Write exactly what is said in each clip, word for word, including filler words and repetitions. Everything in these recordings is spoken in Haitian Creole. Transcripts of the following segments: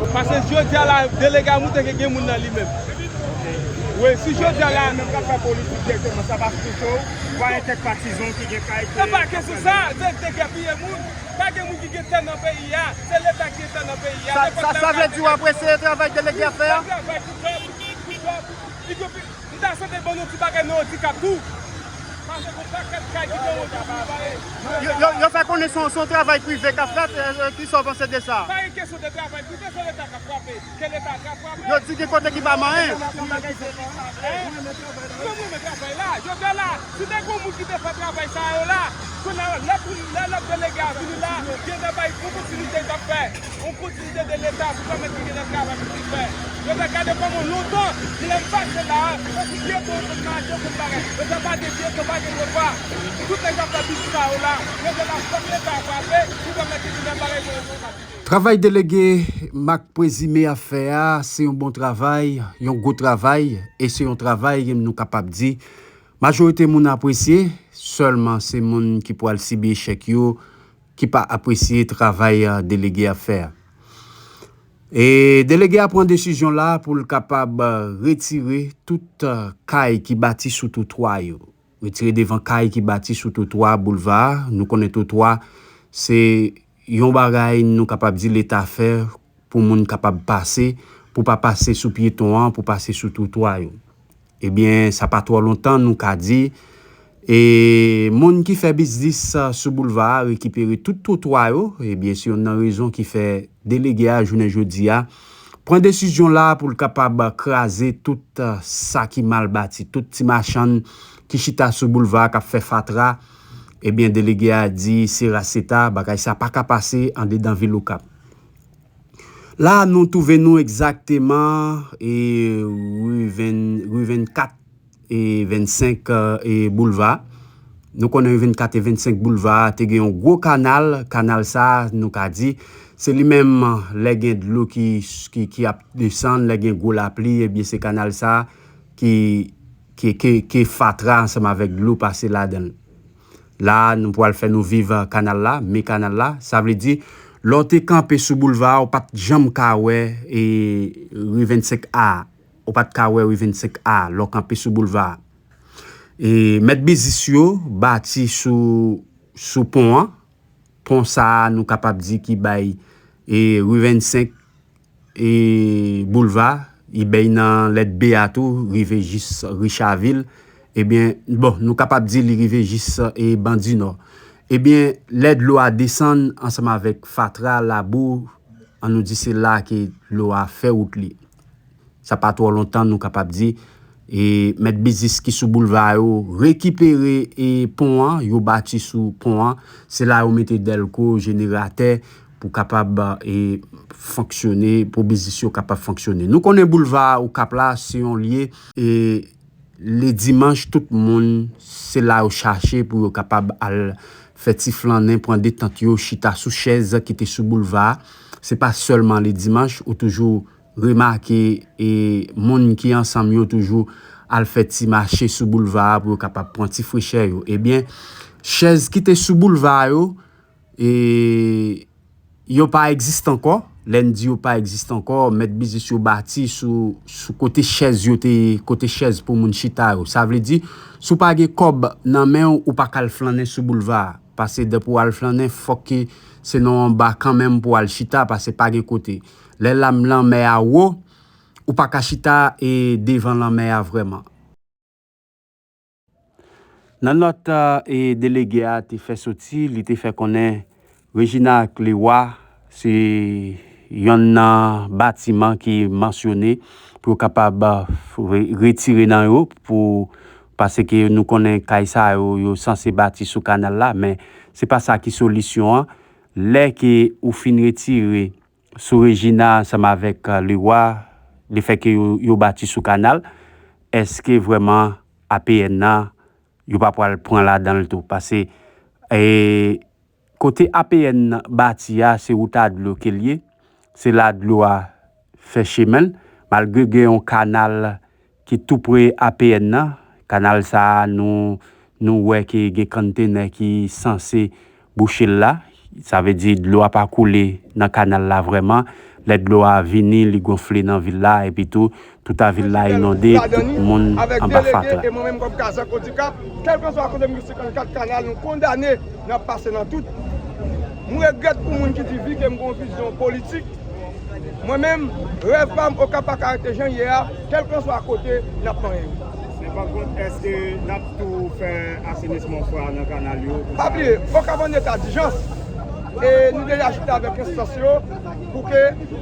Paske jodi a la, delege a montre ke gen moun nan li menm. Wi, si jodi a la, menm k ap fè politik dirèkteman, sa pa touche w, pa gen kèk patizan ki gen kay. Se pa kesyon sa, se degèpiye moun. Pa gen moun ki gen tè nan peyi a, se Leta ki gen tè nan peyi a. Sa, sa, sa vle di w apresye travay delege a fè a? Travay pou pèp, pou pèp. Li gen pi- M ta swete ban nou ti bagay nan andikap tou. Paske gon pakèt kay ki gen andikap. Yo, yo, yo fè konnen se yon, se yon travay prive k ap fèt, e, e, kisa w panse de sa? Pa gen kesyon de travay prive, se Leta k ap frape. Ke Leta k ap frape. Yo di gen kote ki pa manyen. Hein? Mwen renmen travay la. Jodi a la, si te gon moun ki te fè travay sa yo la, kounye a, lè, lè lòt delege a vini la, gen de bagay, gon kontinite k ap fè. Yon kontinite de Leta pou pèmèt ke gen travay pou li fè. Yo te gade kòman lontan, lè m pase la, tankou pyeton, yo konn mache, yo konn bagay. Yo te pa gen pyeton, pa gen trotwa. Tout nèg ap fè biznis sa yo la. Yo te la fòk Leta frape pou pèmèt ke gen bagay pou yo fè. Travay delege Marc Présumé ap fè a, se yon bon travay, yon gwo travay, e se yon travay ke nou kapab di majorite moun apresye, sèlman se moun ki pral sibi echèk yo, ki pa apresye travay, a, delege a fè a. E delege a pran desizyon la pou l kapab, a, retire tout, a, kay ki bati sou twotwa yo. Retire devan kay ki bati sou twotwa boulva a. Nou konnen twotwa se yon bagay nou kapab di Leta fè pou moun kapab pase, pou pa pase sou pyeton an, pou pase sou twotwa yo. Ebyen, sa pa twò lontan, nou ka di, e moun ki fè biznis, a, sou boulva a rekipere tout twotwa yo, ebyen, se youn nan rezon ki fè delege a, jounen jodi a, pran desizyon la pou l kapab kraze tout, a, sa ki mal bati, tout ti machann ki chita sou boulva a k ap fè fatra, ebyen, delege a di se raseta, bagay sa pa ka pase andedan vil Okap. La, nou twouve nou egzakteman, e, ri ven-, ri vennkat e vennsenk, e, boulva. Nou konnen ri vennkat e vennsenk boulva te gen yon gwo kanal. Kanal sa, nou ka di, se li menm, lè gen dlo ki, ki, ki ap desann, lè gen gwo lapli, ebyen, se kanal sa ki, ki, ki, ki fatra ansanm avèk dlo pase ladan l. La, nou pral fè nou viv, a, kanal la, men kanal la. Sa vle di, lè w te kanpe sou boulva a, ou pa t janm ka wè, e, ri vennsenk A. Ou pa t ka wè ri vennsenk A, lè w kanpe sou boulva a. E, mèt biznis yo bati sou, sou pon an. Pon sa a, nou kapab di ki bay, e, ri vennsenk e boulva, li bay nan lèt B a tou, rive jis Richavil, ebyen, bon, nou kapab di li rive jis, e, Bandinò. Ebyen, lè dlo a desann ansanm avèk fatra, labou, ann nou di se la ke dlo a fè wout li. Sa pa twò lontan, nou kapab di, e mèt biznis ki sou boulva yo rekipere, e pon an, yo bati sou pon an. Se la yo mete dèlko, jeneratè pou kapab, e fonksyone, pou biznis yo kapab fonksyone. Nou konnen boulva Okap la, se yon lye, e ledimanch, tout moun, se la yo chache pou yo kapab al fè ti flannen, pran detant yo, chita sou chèz ki te sou boulva. Se pa sèlman ledimanch, ou toujou remake, e moun ki ansanm yo toujou al fè ti mache sou boulva a pou yo kapab pran ti frechè yo. Ebyen, chèz ki te sou boulva a yo, e yo pa egziste ankò. Lè n di yo pa egziste ankò, mèt biznis yo bati sou, sou kote chèz yo te, kote chèz pou moun chita yo. Sa vle di, si w pa gen kòb nan men w, ou pa ka al flannen sou boulva a. Paske depi w al flannen, fòk ke se nan yon ba kanmenm pou w al chita, paske pa gen kote. Lè lam lanmè a wo, ou pa ka chita, e devan lanmè a vrèman. Nan nòt, e delege a te fè soti, li te fè konnen Regina ak Lewa se yonn nan batiman ki mansyone pou yo kapab, e, re-, retire nan yo, pou, paske nou konnen kay sa yo, yo sanse bati sou kanal la, men se pa sa ki solisyon an. Lè ke ou fin retire sou Rejina ansanm avèk Lewa, lefètke yo, yo bati sou kanal, èske vrèman A P N nan, yo pa pral pran ladan l tou? Paske e, kote A P N bati a, se wout a dlo ke l ye. Se la dlo a fè chemen l. Malgre gen yon kanal ki tou pre A P N nan, kanal sa a, nou, nou wè ke gen konntenè ki sanse bouche l la. Sa vle di dlo a pa koule nan kanal la vrèman. Lè dlo a vini, li gonfle nan vil la, epi tou, tout a vil la inonde, tout moun anba fatra. E mwen menm kòm Kazak Odikap, kèlkanswa kote m gen senkannkat kanal, nou kondane, n ap pase nan tout. M regrèt pou moun ki di vi ke m gen yon vizyon politik. Mwen menm, rèv pa m Okap pa ka rete jan l ye a, kèlkanswa kote n ap manyen yo. Men pa kont, èske n ap tou fè asenisman fwa nan kanal yo? Pa bliye, Okap an eta dijans. E nou deja chita avèk enstans yo pou ke,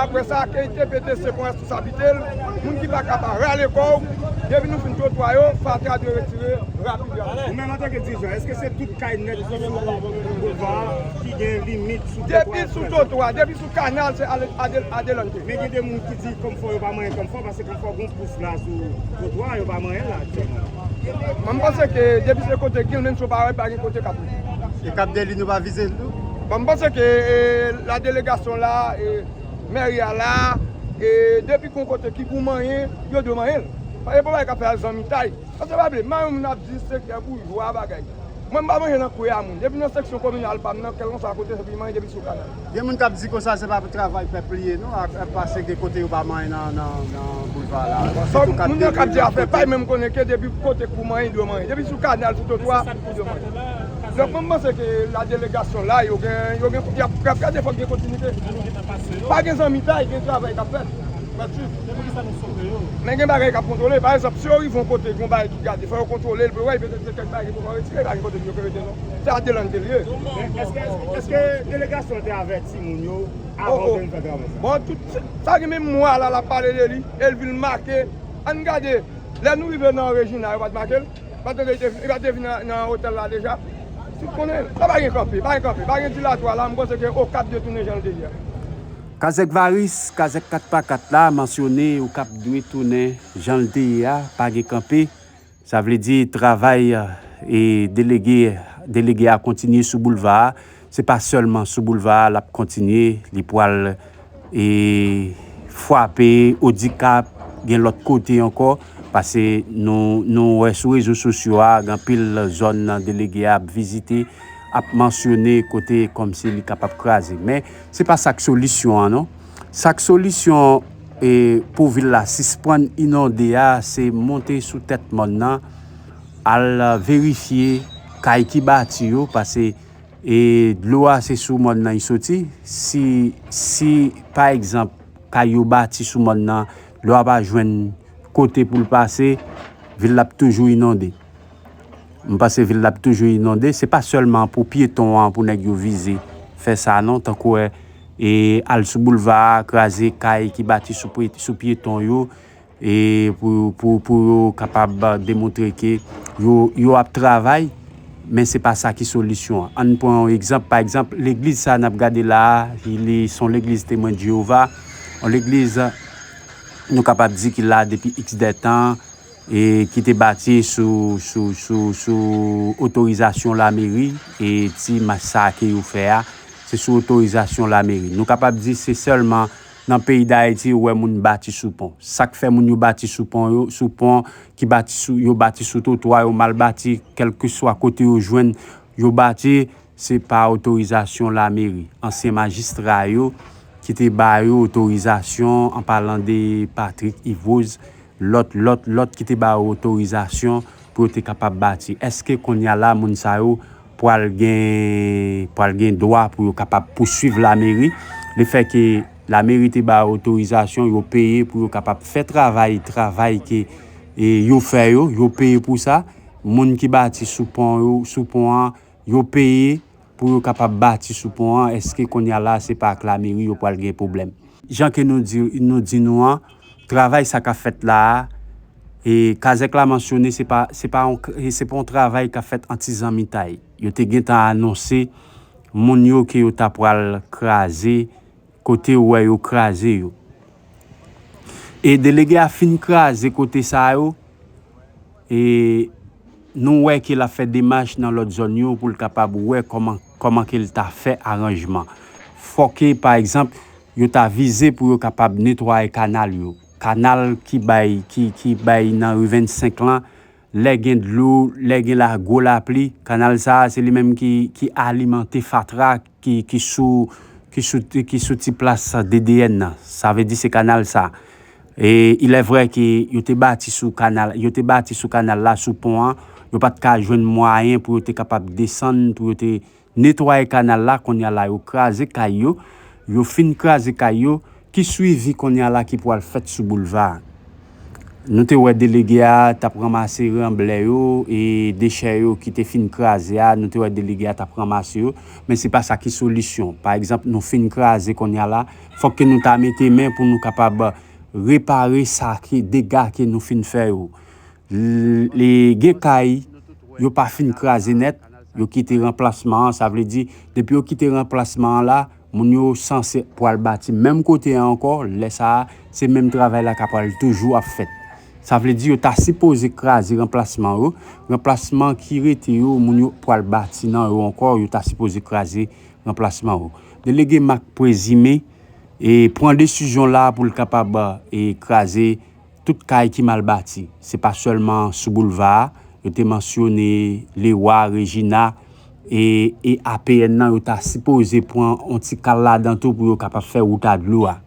apre sa, ke I T P T C pran responsablite l, moun ki pa kapab rale kò w, depi nou fin twotwa yo, fatra dwe retire rapid rapid. Ou menm antanke dirijan, èske se tout kay nèt ki sou boulva a ki gen limit sou twotwa? Depi sou twotwa, depi sou kanal, se ade-, ade-, adelante. Men gen de moun ki di kanfò yo pa manyen kanfò paske kanfò gon pous la sou twotwa, yo pa manyen l la aktyèlman. Mwen, m panse ke depi se kote Gilmencho pa wè, pa gen kote k ap. E Cap Deli nou pa vize l tou? Bon, m panse ke e, la delegasyon la, e, mèri a la, e, depi gon kote ki pou manyen, yo dwe manyen l. Pa gen bagay k ap fè al zanmitay. Paske pa bliye, manyen moun ap di sektè boujwa bagay. Mwen, m pa manje nan kwe a moun. Depi nan seksyon kominal pa m nan, kèlkanswa kote se pou manyen depi sou kanal. Gen moun k ap di konsa se pa travay pèp li ye non, ak, ak pase gen kote yo pa manyen nan, nan, nan boulva la. Donk, moun nan k ap di afè pa y menm konnen ke depi kote k pou manyen, dwe manyen. Depi sou kanal, sou twotwa, dwe manyen. Donk, mwen, m panse ke la delegasyon la, yo gen, yo gen, y ap, y ap gade fòk gen kontinite. Pa gen zanmitay, gen travay k ap fèt. Men gen bagay k ap kontwole. Pa egzanp, si yo rive yon kote, gen yon bagay ki gade, fò yo kontwole l pou yo wè, petèt gen kèk bagay ki poko retire, pa gen kote pou yo ka rete non. Se adelante l ye. Èske, èske delegasyon an te avèti moun yo avan yo te vin fè travay sa? Bon, tout sa gen menm mwa la, l ap pale de li, e l vin make. Ann gade, lè nou rive nan Rejina, yo pa t make l? Pa t vle te, li pa te vin nan, nan otèl la deja? Tout konnen, sa pa gen kanpe, pa gen kanpe, pa gen dilatwa la, m panse ke Okap dwe tounen jan l te ye a. Kazèk Varis, Kazèk kat pa kat la, mansyone Okap dwe tounen jan l te ye a, pa gen kanpe. Sa vle di travay e delege, delege a kontinye sou boulva a. Se pa sèlman sou boulva a l ap kontinye, li pral e frape Odikap, gen lòt kote ankò, paske nou, nou wè sou rezo sosyo a, gen anpil zòn delege a ap vizite, ap mansyone kote kòmsi li kapab kraze. Men, se pa sa k solisyon an, non. Sa k solisyon e pou vil la sispann inonde a, se monte sou tèt mòn nan, al verifye kay ki bati yo, paske e dlo a se sou mòn nan li soti. Si, si pa egzanp, kay yo bati sou mòn nan, dlo a pa jwenn kote pou l pase, vil la ap toujou inonde. M panse vil la ap toujou inonde. Se pa sèlman pou pyeton an pou nèg yo vize fè sa non, tankou wè e al sou boulva a, kraze kay ki bati sou pye-, sou pyeton yo, e pou, pou, pou yo kapab demontre ke yo, yo ap travay, men se pa sa ki solisyon an. Ann pran yon egzanp, pa egzanp, legliz sa n ap gade la a, li se yon legliz Temwen Jewova, yon legliz nou kapab di ki la depi iks dè tan, e ki te bati sou, sou, sou, sou otorizasyon lameri, e ti mach sa a ke yo fè a, se sou otorizasyon lameri. Nou kapab di se sèlman nan peyi Dayiti ou wè moun bati sou pon. Sa k fè moun yo bati sou pon yo, sou pon, ki bati sou, yo bati sou twotwa, yo mal bati, kèlkeswa kote yo jwenn, yo bati, se pa otorizasyon lameri. Ansyen majistra yo ki te ba yo otorizasyon, an palan de Patrick Yves Rose, lòt, lòt, lòt ki te ba yo otorizasyon pou yo te kapab bati. Èske kounye a la, moun sa yo pral gen, pral gen dwa pou yo kapab pouswiv lameri? Lefètke lameri te ba yo otorizasyon, yo peye pou yo kapab fè travay, travay ke, e, yo fè yo, yo peye pou sa. Moun ki bati sou pon yo, sou pon an, yo peye pou yo kapab bati sou pon an, èske kounye a la se pa ak lameri yo pral gen pwoblèm? Jan ke nou di, nou di nou an, travay sa k ap fèt la a, e Kazèk la mansyone, se pa, se pa yon, se pa yon travay k ap fèt an ti zanmitay. Yo te gentan anonse moun yo ke yo ta pral kraze kote ou wè yo kraze yo. E delege a fin kraze kote sa yo, e nou wè ke l ap fè demach nan lòt zòn yo pou l kapab wè kòman, kòman ke l ta fè aranjman. Fòke, pa egzanp, yo ta vize pou yo kapab netwaye kanal yo. Kanal ki bay, ki, ki bay nan ri vennsenk lan, lè gen dlo, lè gen la, gwo lapli, kanal sa a, se li menm ki, ki alimante fatra ki, ki sou, ki sou, ki sou ti plas D D N nan. Sa vle di se kanal sa. E il est vrai ke yo te bati sou kanal, yo te bati sou kanal la, sou pon an, yo pa t ka jwenn mwayen pou yo te kapab desann, pou yo te netwaye kanal la. Kounye a la, yo kraze kay yo, yo fin kraze kay yo, ki swivi kounye a la ki pral fèt sou boulva a? Nou te wè delege a t ap ranmase ranblè yo e dechè yo ki te fin kraze a, nou te wè delege a t ap ranmase yo, men se pa sa ki solisyon. Pa egzanp, nou fin kraze kounye a la, fòk ke nou ta mete men pou nou kapab repare sa ki, dega ke nou fin fè yo. L-, li gen kay, yo pa fin kraze nèt, yo kite ranplasman an, sa vle di, depi yo kite ranplasman an la, moun yo sanse pral bati menm kote a ankò, lè sa a, se menm travay la k ap pral toujou ap fèt. Sa vle di yo ta sipoze kraze ranplasman yo, ranplasman ki rete yo, moun yo pral bati nan yo ankò, yo ta sipoze kraze ranplasman yo. Delege Marc Présumé e pran desizyon la pou l kapab e kraze tout kay ki mal bati. Se pa sèlman sou boulva a, yo te mansyone Lewa, Rejina, e, e A P N nan, yo ta sipoze pran yon ti kal ladan tou pou yo kapab fè wout a dlo a.